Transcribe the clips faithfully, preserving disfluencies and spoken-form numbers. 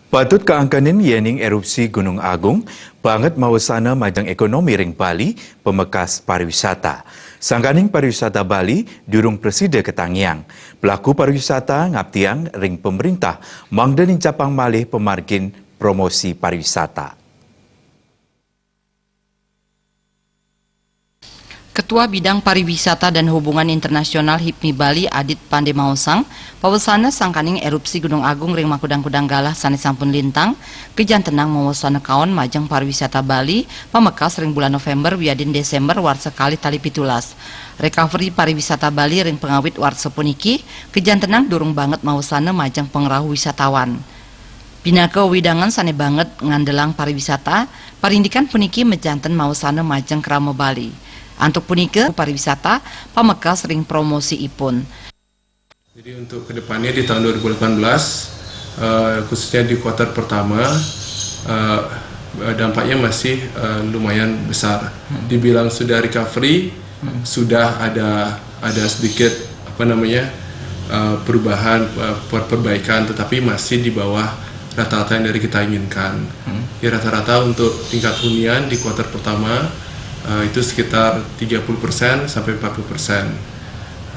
Patut kaangkenin yéning erupsi Gunung Agung banget mawasana majeng ékonomi ring Bali, pamekas pariwisata. Sangkaning pariwisata Bali durung prasida katangiang. Pelaku pariwisata ngaptiang ring pemerintah mangda nincapang malih pamargin promosi pariwisata. Ketua Bidang Pariwisata dan Hubungan Internasional hipmi Bali, Adit Pande maosang, pawasana sangkaning erupsi Gunung Agung ring makudang-kudang galah sane sampun lintang, kajantenang mawasana kaon majeng pariwisata Bali, pamekas ring bulan November wiadin Desember warsa kalih tali pitulas. Recovery pariwisata Bali ring pangawit warsa puniki, kajantenang durung banget mawasana majeng pangrauh wisatawan. Pinaka wewidangan sane banget ngandelang pariwisata, parindikan puniki majanten mawasana majeng krama Bali. Antuk punika, pariwisata pamekas ring promosiipun. Jadi untuk kedepannya di tahun dua ribu delapan belas, eh, khususnya di kuartal pertama, eh, dampaknya masih, eh, lumayan besar. Dibilang sudah recovery, sudah ada ada sedikit, apa namanya, eh, perubahan, eh, per- perbaikan, tetapi masih di bawah rata-rata yang dari kita inginkan. Ya, rata-rata untuk tingkat hunian di kuartal pertama, eh, itu sekitar tiga puluh persen sampai empat puluh persen.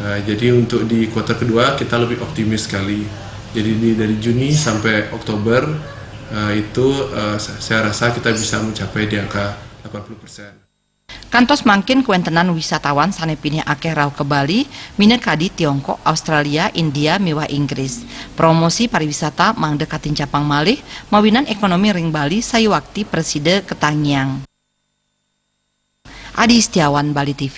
Eh, jadi untuk di kuartal kedua kita lebih optimis sekali. Jadi di, dari Juni sampai Oktober, eh, itu, eh, sa- saya rasa kita bisa mencapai di angka delapan puluh persen. Kantos mangkin kawentenan wisatawan sane pinih akeh rauh ka Bali, minakadi Tiongkok, Australia, India, miwah Inggris. Promosi pariwisata mangda katincapang malih, mawinan ekonomi ring Bali sayuwakti prasida katangiang. Adi Setiawan, Bali T V.